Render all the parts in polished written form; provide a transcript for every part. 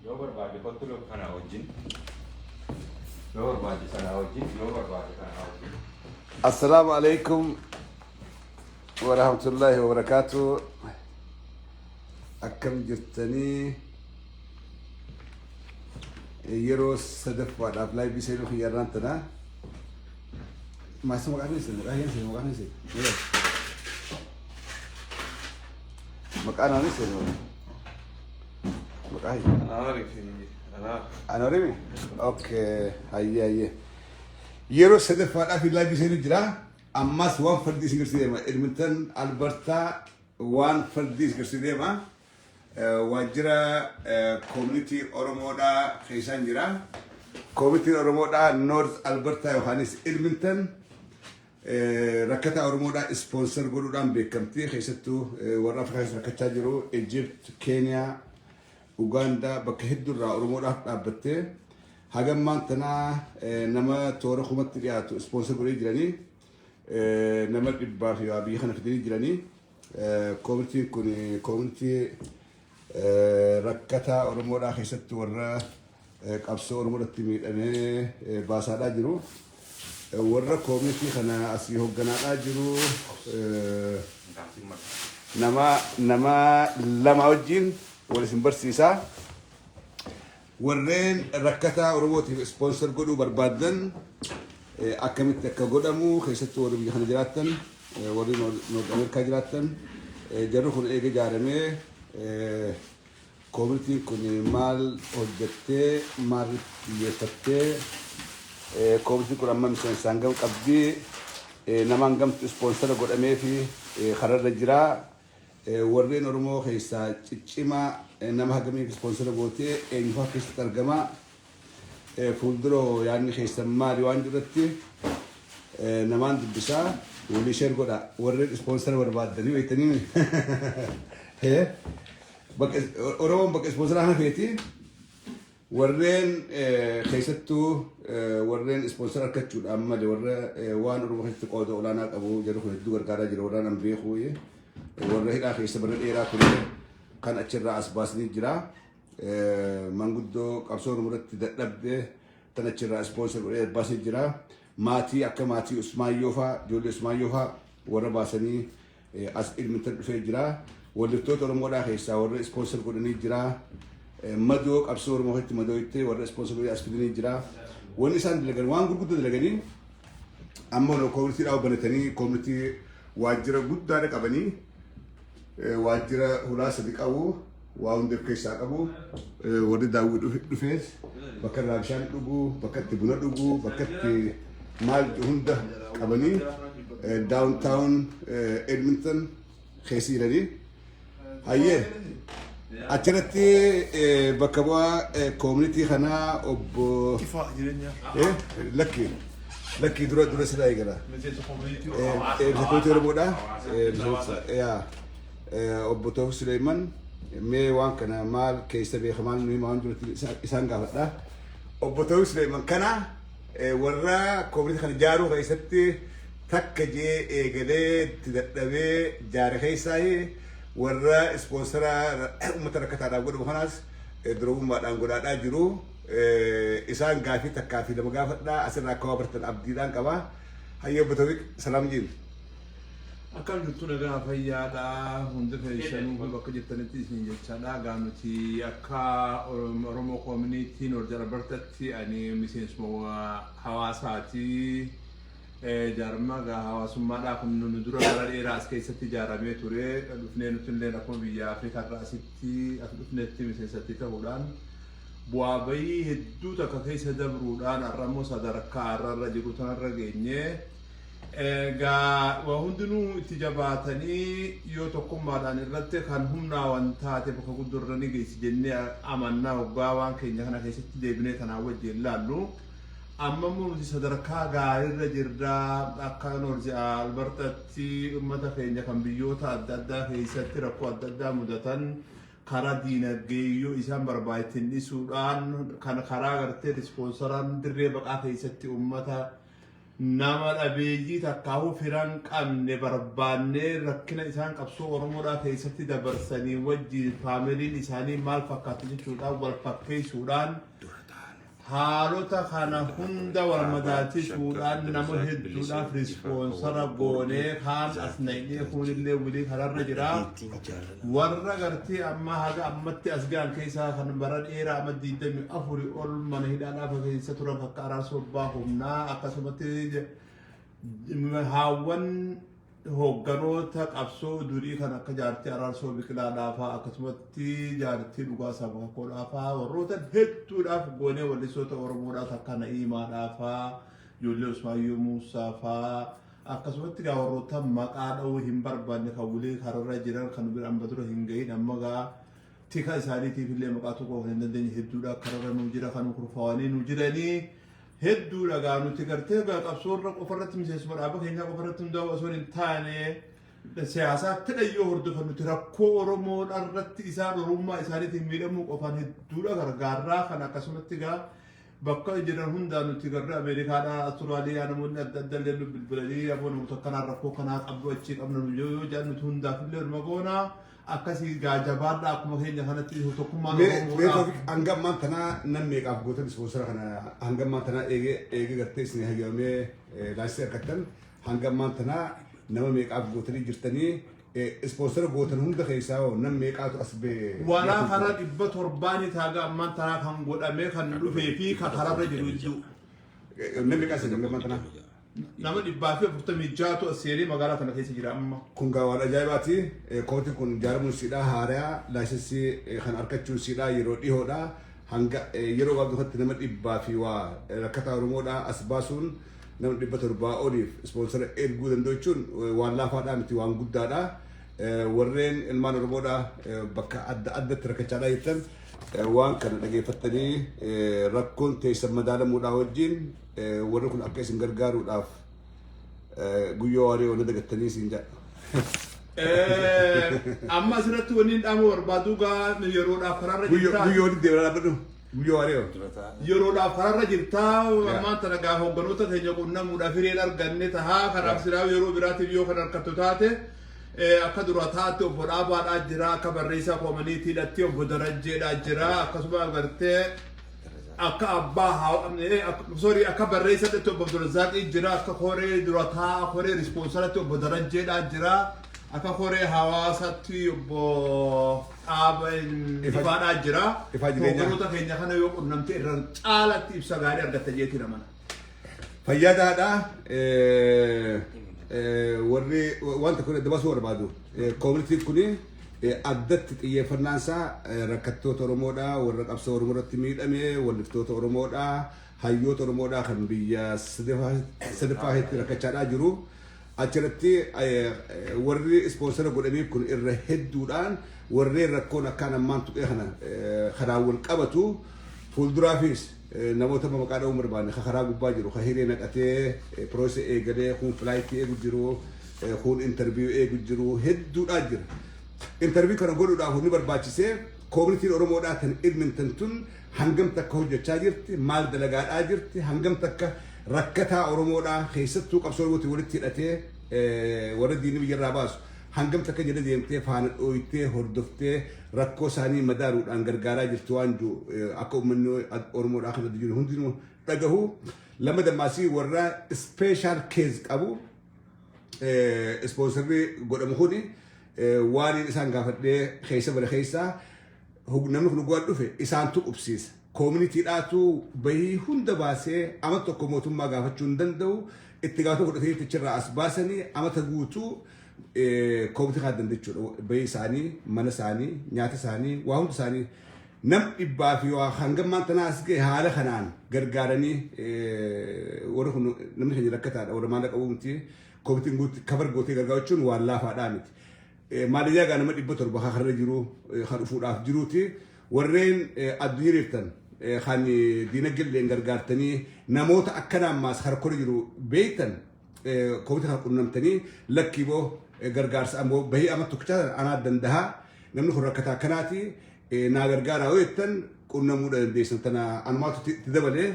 Yoo barbaade kottu kanaa wajjin. Yoo barbaade sanaa wajjin. Yoo barbaade kanaa wajjin. Assalaamu alaikum wa rahmatullahi wa barakaatu. Akkam jirtanii? Yeroo sadaffaadhaaf live seenuu kiyyarraan tana. Maasii maqaa keessa maqaa keessa maqaa keessa. Maqaa naanii seenu. Maqaa keessa. Anoorimi? Okay, hayyee hayyee. Yeroo sadaffaadhaaf live seenuu jira. Ammas waan fardii isin garsiisee deema. Edmonton, Alberta waan fardii isin garsiisee deema. Waajjira community Oromoodhaa keessaan jira. Community Oromoodhaa North Alberta yookaanis Edmonton rakkataa Oromoodhaa sponsor godhuudhaan beekamti. Keessattuu warra Afrikaa keessa rakkachaa jiru Egypt, Kenya, Uganda bakka hedduurraa Oromoodhaaf dhaabbattee hagammaan tanaa nama toora kumatti dhiyaatu sponsor godhee jiranii, nama dhibbaa fi waa biyya kana fidanii jiranii. Communityn kun community rakkataa Oromoodhaa keessatti warra qabsoo Oromoo irratti miidhamee baasaadhaa jiru. Warra community kana asii hoogganaadhaa jiru nama lama wajjin wal isin barsiisaa. Warreen rakkataa Oromootiif sponsor godhuu barbaaddan akkamitti akka godhamu, keessattuu warri biyya kana jiraattan, warri North Ameerikaa jiraattan, jarri kun eega ijaaramee communityn kun maal hojjettee, maal xiyyeeffattee, communityn kun amma miseensa hangam qabdii, nama hangamtu sponsor godhamee fi kararra jiraa, warreen Oromoo keessaa ciccimaa nama hagamiif sponsor gootee, eenyufaa keessatti argamaa, fuuldura yaadni keessan maali waan jirutti namaan dubbisaa. Walii share godha. Warreen sponsor barbaaddanii beektanii, bakka Oromoon bakka sponsor kana feeti. Warreen keessattuu warreen sponsor argachuudhaan malee, warra waan Oromoo keessatti qooda olaanaa qabu jedhu kun hedduu gargaaraa jira. Warraan an beeku warra hidhaa keessa bara dheeraa ture kan achirraa as baasanii jira. Manguddoo qabsoo Oromoo irratti dadhabde tan achirraa sponsor godhee baasee jira. Maatii akka maatii Usmaayyoo fa'aa, ijoollee Usmaayyoo fa'aa warra baasanii as Edmonton dhufee jira. Walliftoota Oromoodhaa keessaa warra sponsor godhanii jira. Madoo qabsoo Oromoo keessatti madoo itti warra sponsor godhanii as fidanii jira. Wanni isaan dalagan waan gurguddoo dalaganii, amma community dhaabbatanii banatanii, community waajjira guddaadha qabanii, waajjira hulaa sadi qabu, waa hunda of keessaa qabu. Warri daawwii dhufees bakka irraa bishaan dhugu, bakka itti buna dhugu, bakka itti maal hunda qabanii downtown Edmonton keessa jiranii. Hayyee, achirratti bakka bu'aa community kanaa obbo Ifaa jireenyaa. Lakki lakki, dura dura sirraa eegala. Miseensa community. Miseensa Oromoodha. Yaa obbo Toofiq Suleeman, mee waan kana maal keessa beeka, maal nuyi waan jirutti isaan gaafadha. Obbo Toofiq Suleeman kana warra community kana ijaaruu keessatti takka jee eegalee itti dadhabee jaare keessaa, warra sponsor uummata rakkataadhaaf godhamu kanaas durummaadhaan godhaadhaa jiru. Isaan gaafii takkaa fi lama gaafadhaa, asirraa akka waa bartan abdiidhaan qaba. Hayyee, obbo Toofiq, salaam jiin. Akkam jirtu? Nagaa fayyaadha hundi keessanuu bakka jirtanitti isin jechaadha. Gaa nuti akka Oromoo Community North Albertatti ani miseensuma hawaasaati. Jaarmaa gaa hawaasummaadhaa kun nu dura bara dheeraa as keessatti ijaaramee ture. Dhufnee nuti illee akkuma biyya Afrikaa irraa asitti as dhufnetti miseensatti ta'uudhaan bu'aa bayii hedduu takka keessa dabruudhaan har'a immoo sadarkaa har'arra jiru tanarra geenye. Egaa waa hundinuu itti jabaatanii yoo tokkummaadhaan irratti kan humnaawan taate bakka guddoorra ni geessi jennee amannaa. Waggaa waan keenya kana keessatti deebinee tanaan wajjin laallu. Amma immoo nuti sadarkaa gaariirra jirra. Akka North Albertatti uummata keenya kan biyyoota adda addaa keessatti rakkoo adda addaa mudatan karaa diinagdee yoo isaan barbaachisan dhisuudhaan kan karaa gartee sponsoraan dirree baqaa keessatti uummata Nama dhabeeyyii takkaahuu firan qabne barbaannee rakkina isaan qabsoo Oromoodhaa keessatti dabarsanii wajjin faamiliin isaanii maal fakkaatti jechuudhaan wal fakkeessuudhaan, haalota kana hunda wal madaalchisuudhaan nama hedduudhaaf sponsor goonee kaan as naqnee kuunillee wilii kanarra jira. Warra gartee amma haga ammatti as ga'an keessaa kan bara dheeraa amma 24 ol mana hidhaadhaaf keessa turan akka Araarsoo Abbaa Humnaa, akkasumatti haawwan hoogganoota qabsoo durii kan akka jaartii Araarsoo Biqilaadhaafaa, akkasumatti jaartii Dhugaa Sabakoodhaafaa, warroota hedduudhaaf goonee, wallisoota Oromoodhaaf akka Na'iimaadhaafaa, ijoollee Usmaayyoo Muusaafaa, akkasumatti gaa warroota maqaa dha'uu hin barbaanne kan wilii kararra jiran kan bira amma dura hin gahin, amma gaa tika isaaniitiif illee maqaa tokko kan hin dandeenye hedduudha kararra nu jira, kan kurfaawanii nu jiranii hedduudha. Gaa nuti gartee gaa qabsoorra qofarratti, miseensuma dhaaba keenyaa qofarratti hundaa'u osoo hin taane, siyaasaa fedhayyoo hordofan, nuti rakkoo Oromoodha irratti isaan Oromummaa isaaniitiin miidhamuu qofaan hedduudha gargaarraa. Kan akkasumatti gaa bakka jiran hundaa nuti garra Ameerikaadhaa, Austraaliyaa, namoonni adda adda illee nu bilbilanii, "Aboo, namoota akkanaa rakkoo kanaa qabdu achii qabna" nu yoo jedhan, nuti hundaaf illee numa goonaa. Akkasii gaa jabaadhaa, akkuma keenya kanatti tokkummaan Mee Oromoodhaa. Toofiq, hanga ammaan tanaa nam meeqaaf gootan sponsor kana? Hanga ammaan tanaa eegee eegee gartee isin hayyamamee license argattan, hanga ammaan tanaa nama meeqaaf gootanii jirtanii? Sponsor gootan hunda keessaa hoo nam meeqaatu as ba'e? Walaa karaa 700 taaga ammaan tanaa kan godhamee kan dhufee fi kan kararra jiru hedduu. Nam meeqaa isin hanga ammaan tanaa? Nama 146tu as seenee magaalaa tana keessa jira amma. Kun gaa waan ajaa'ibaati. Kootiin kun ijaaramuun siidhaa haaraa, license kan argachuun siidhaa yeroo dhihoodha. Hanga yeroo gabaabduu nama dhibbaa fi waa rakkataa Oromoodhaa as baasuun, nama 700 oliif sponsor erguu danda'u jechuun waan laafaadhaa miti, waan guddaadha. Warreen ilmaan Oromoodhaa bakka adda addatti rakkachaadhaa jettan, waan kana dhageeffattanii rakkoon teessan madaalamuudhaa wajjin warri kun akka isin gargaaruudhaaf guyyoo waaree wanna dagattanii isin jedha. Amma asirratti wanni hin dhaamu barbaadu gaa yeroodhaaf karaarra jirtaa. Guyyoo walitti deebiraa dhaabbadhu. Guyyoo waaree. Yeroodhaaf karaarra jirtaa. Ammaan tana gaa hoogganoota keenya qunnamuudhaaf hireen arganne tahaa. Kanaaf silaa yeroo biraatiif yoo kan harkattu taate, akka dura taate obbo Dhaabaadhaa jira, akka barreessaa koomaniitiidhatti obbo Darajjeedhaa jira, akkasuma agartee akka abbaa, sorry, akka barreessaatti obbo Abdulrazaaqii jira, akka koree dura taa koree sponsoratti obbo Darajjeedhaa jira, akka koree hawaasatti obbo Dhaaba Ifaadhaa jira. Ifaa Jireenyaa. Hoogganoota keenya kana yoo qunnamte irra caalatti ibsa gaarii argatta jeetii namana. Fayyadaadha. Warri wanta kun adda baasuu barbaadu. Koomunitiin kun addatti xiyyeeffannaan isaa rakkattoota Oromoodha, warra qabsoo Oromoo irratti miidhame, walliftoota Oromoodha, hayyoota Oromoodha kan biyya sadaffaa keessatti rakkachaadhaa jiru. Achirratti warri sponsor godhanii kun irra hedduudhaan warreen rakkoon akkaan ammaan tuqee kana kanaan wal qabatu. Fuulduraafis namoota maqaa dha'uu barbaanne ka karaa gubbaa jiru, ka hiree naqatee process eegalee, kun flight eegu jiru, kun interview eegu jiru hedduudhaa jira. Interview kana godhuudhaaf wanni barbaachisee koomunitiin Oromoodhaa tan Edmonton tun hangam takka hojjechaa jirti, maal dalagaadhaa jirti, hangam takka rakkataa Oromoodhaa keessattuu qabsoo Oromootiin walitti hidhatee warra diinni biyyarraa baasu hangam takka jala deemtee faana dhooytee hordoftee rakkoo isaanii madaaluudhaan gargaaraa jirti waan jiru akka uummanni Oromoodhaa kan jiru hundinuu dhagahu. Lama dammaasii warra special case qabu sponsorri godhamu kuni waan isaan gaafadhee keessa bare keessaa namni kun dhugaa dhufe isaantu qubsiisa. Koominitiidhaatu bahii hunda baasee ama tokko mootummaa gaafachuu hin danda'u, itti gaafatama fudhatanii achirraa as baasanii amata guutuu koomitii kana dandachuudha. Bahii isaanii, mana isaanii, nyaata isaanii, waa hunda isaanii nam dhibbaa fi waa hangam tanaa as ga'e haala kanaan gargaaranii. Warri kun namni keenya rakkataadha, warra maallaqa qabu miti. Koomitiin guutti cover gootee gargaaru jechuun waan laafaadhaa miti. Maaliyyaa gaa nama 700 kan jiru kan dhufuudhaaf jiruuti. Warreen addunyaa jirtan kan diinagdeelleen gargaartanii namoota akkana ammaas harkola jiru beektan, koomitii kana qunnamtanii, lakkii boo gargaarsa ammoo bahii amma tokkichaa anaa dandahaa, namni kun rakkataa akkanaati, naa gargaaraa yoo jettan. Qunnamuu dandeessan tana anumaatu itti dabalee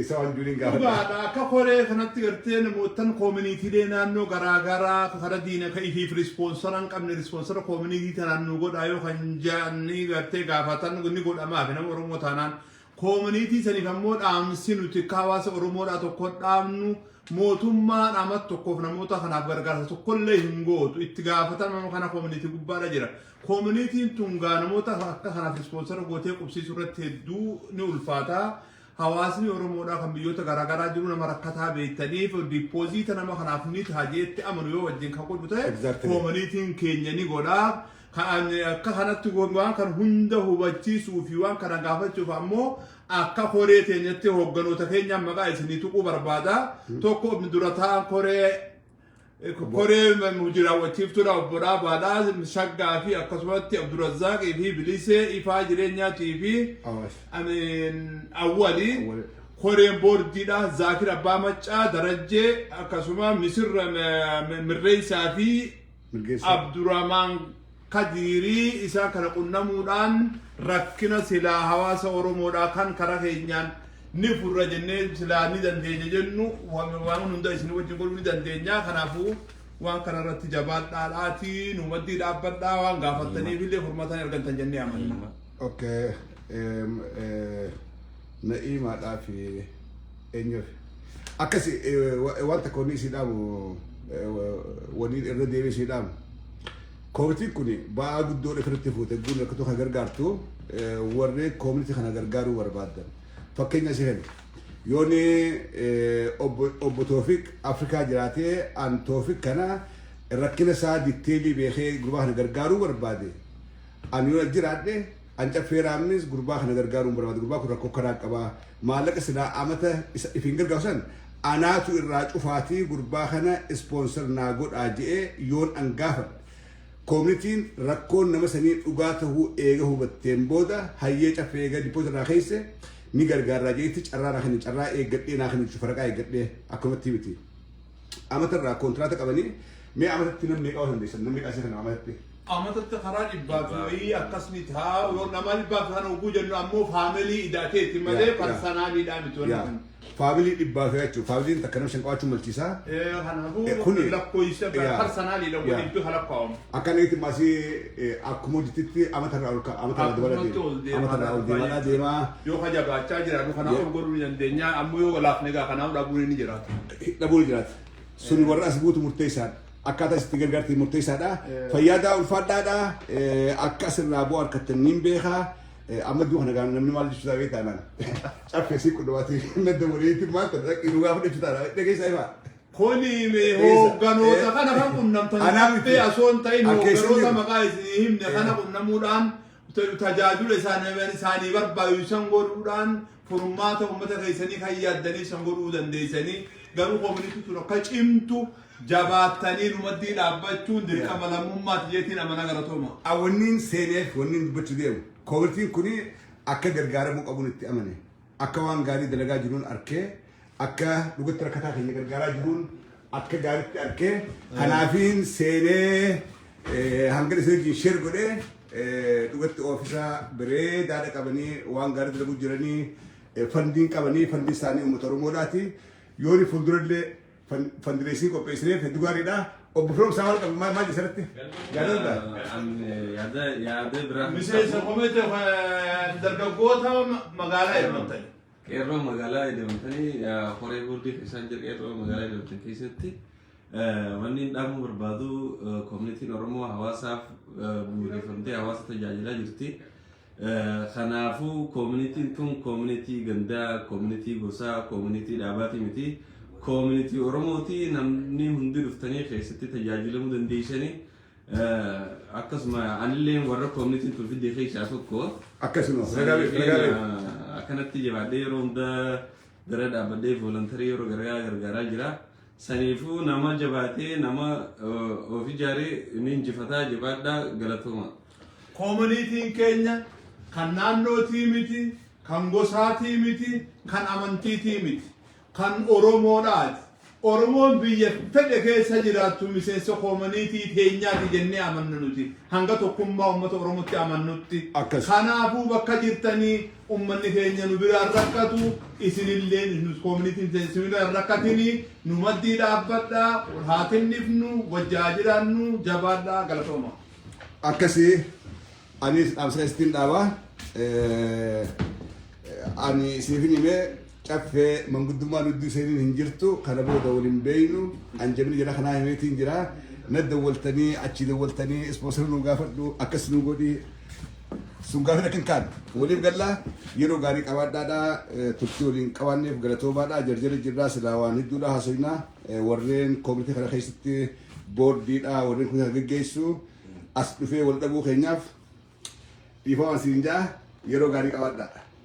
isa waan juuliin gaafadha. Dhugaadha. Akka koree kanatti gartee namootan communitylee naannoo garaagaraa kara diina ka ifiif sponsor hin qabne sponsor community tanaan nu godhaa yoo kan jaanni gartee gaafatan ni godhamaaf nama Oromoo taanaan. Community saniif ammoo dhaamsi nuti akka hawaasa Oromoodhaa tokko dhaamnu, mootummaan amat tokkoof namoota kanaaf gargaarsa tokkollee hin gootu. Itti gaafatama kana community gubbaadha jira. Communityn tun gaa namoota akka kanaaf sponsor gootee qubsiisuu irratti hedduu ni ulfaata. Hawaasni Oromoodhaa kan biyyoota garaagaraa jiru nama rakkataa beektaniif deposit nama kanaaf ni ta'a jeetti amanu yoo wajjin kan godhu ta'e communityn keenya ni godhaa. Kan akka kanatti waan kan hunda hubachiisuu fi waan kana gaafachuuf ammoo akka koree teenyatti hoogganoota keenyaan maqaa isinii tuquu barbaada. Tokko dura ta'an koree hojii raawwachiiftuudha, obbo Dhaabaadha Shaggaa fi akkasumatti Abdurrazzaaqii fi Bilisee Ifaa Jireenyaatii fi Awaash. Awwali. Awwali. Koreen boordiidha, Zaakir Abbaa Maccaa, Darajjee, akkasuma Misirra Mirreessaa fi Milgeessaa. Abdurrahmaan Kadiirii. Isaan kana qunnamuudhaan rakkina silaa hawaasa Oromoodhaa kan karaa keenyaan ni furra jennee silaa ni dandeenya jennu waan hunda isin wajjin godhuu ni dandeenya. Kanaafuu waan kana irratti jabaadhaadhaatii nu maddii dhaabbadhaa, waan gaafattaniif illee furmaata ni argattan jennee amanna. Okay. Na'iimaadhaa fi eenyuuf akkasi waan takka wanni isii dhaamu, wanni irra deebi'ee isii dhaamu. Communityn kun ba'aa guddoo ofirratti fuute guun rakkatoo kan gargaartu warreen community kana gargaaruu barbaadan. Fakkeenya isii kenna. Yooni obbo Toofiq Afrikaa jiraatee an Toofiq kana rakkina isaa detail beekee gurbaa kana gargaaruu barbaade. Ani yoo jiraadhe an Caffee Raammis gurbaa kana gargaaruu hin barbaade. Gurbaa kun rakkoo karaa qabaa. Maallaqa silaa amata isa ifiin gargaaru san anaatu irraa cufaatii gurbaa kana sponsor naa godhaa je'ee yoon an gaafadhe. Communityn rakkoon nama sanii dhugaa tahuu eega hubatteen booda, hayyee Caffee, eega deposit irraa keesse ni gargaarraa jeetti carraa naa kenni, carraa eeggadhee naa kenni jechuudha, faraqaa eeggadhee akkanumatti miti. Amata irraa kontiraata qabanii mee amatatti namni meeqa dandeessan, namni meeqa asii kana amatatti? Amatatti karaa dhibbaa fi wayii akkas ni ta'a. Yoo nama dhibbaa fi kana oguu jennu ammoo family ida'ateeti malee personaliidhaa miti wanni kun. Family dhibbaa fi jechuudha. Familyn takka nama 5 qabaachuu malchiisaa. Kanaafuu lakkoofsa personaliidha waliin bifa lakkaa'amu. Akka inni maasii akkuma hojjetitti amata irraa ol amata irraa dabala Akkumatti ol deema. Amata irraa ol deemaadhaa deemaa. Yoo ka jabaachaa jiraannu kanaa ol godhuu ni dandeenya. Ammoo yoo laafne egaa kanaa dhabuun ni jiraata. Dhabuun ni jiraata. Sun warra as buutu murteessaadha. Akkaataa isitti gargaartii murteessaadha. Fayyaadaa, ulfaadhaadha. Akka asirraa bu'aa argattan niin beekaa. Amma iddoo kana gaana namni maal jechuudha beektaa naan. Caffee si qudhumaatii madda waliitti maal ta'e dhaqii nu gaafa jechuudha. Dhageessaa ifaa. Kuni hoogganoota kana kan qunnamtan Anaa miti. caffee osoo hin ta'in An keessa hoogganoota jiru. maqaa isinii himne kana qunnamuudhaan tajaajila isaanii barbaadu san godhuudhaan furmaata uummata keessanii kan yaaddanii san godhuu dandeessanii, garuu community tun akka cimtu jabaattanii numaddii dhaabbachuun dirqama lammummaati jeetiin amana. Galatooma. Wanniin seeneef wanniin dubbachuu deemu. Communityn kun akka gargaaramuu qabuun itti amane. Akka waan gaarii dalagaa jiruun arkee, akka dhugatti rakkataa keenya gargaaraa jiruun akka gaariitti arkee, kanaafiin seenee hanga isin wajjin share godhee dhugatti office bareedaadha qabanii waan gaarii dalaguu jiranii, fundiin qabanii, fundii isaanii uummata Oromoodhaati. Yooni fuuldurallee fundraising qopheessineef hedduu gaariidha. Obbo Firoomsaa maal qabu, maal jedhu? Yaadadha. Yaada biraa. Miseensa komitee dargaggoota magaalaa Edmonton. Qeerroo magaalaa Edmontanii horee boordii keessaan jira. Qeerroo magaalaa Edmonton keessatti wanni hin dhaamuu barbaadu, communityn Oromoo hawaasaaf bu'uureffamtee hawaasa tajaajilaa jirti. Kanaafuu communityn tun community gandaa, community gosaa, community dhaabaati miti. Community Oromooti, namni hundi dhuftanii keessatti tajaajilamuu dandeessanii. Akkasuma anillee warra communityn tun fidde keessaa tokko. Akkasuma ragaa beeku, ragaa beeku. Akkanatti jabaadhee yeroo hunda gara dhaabbadhee volunteer yeroo garagaraa gargaaraa jira. Saniifuu nama jabaatee nama of ijaaree ni injifataa, jabaadhaa, galatooma. Communityn keenya kan naannootii miti, kan gosaatii miti, kan amantiitii miti, kan Oromoodhaati. Oromoon biyya fedhe keessa jiraattu miseensa community teenyaati jennee amanna nuti. Hanga tokkummaa uummata Oromootti amannutti. Akkas. Kanaafuu bakka jirtanii uummanni keenya nu biraan rakkatu, isinillee nu communityn isin biraan rakkatini, nu maddii dhaabbadhaa, haa tinnifnu, wajjaa jiraannu, jabaadhaa, galatooma. Akkasii anis dhaamsa isittiin dhaabaa. Ani isiifin himee caffee manguddummaan hudduu seeniin hin jirtu, kana booda waliin beeynu an jabini jala kanaa himeetiin jira. Na dawwaltanii achii dawwaltanii sponsor nu gaafadhu, akkas nu godhi, sun gaafin akka hin kaane waliif gallaa. Yeroo gaarii qabaadhaadha. Turtii waliin qabaanneef galatoomaadha. Jarjara jirraa silaa waan hedduudha haasofnaa. Warreen community kana keessatti boardiidha, warreen kun kana geggeessu as dhufee wal dhabuu keenyaaf dhiifama siin jaa. Yeroo gaarii qabaadhaa.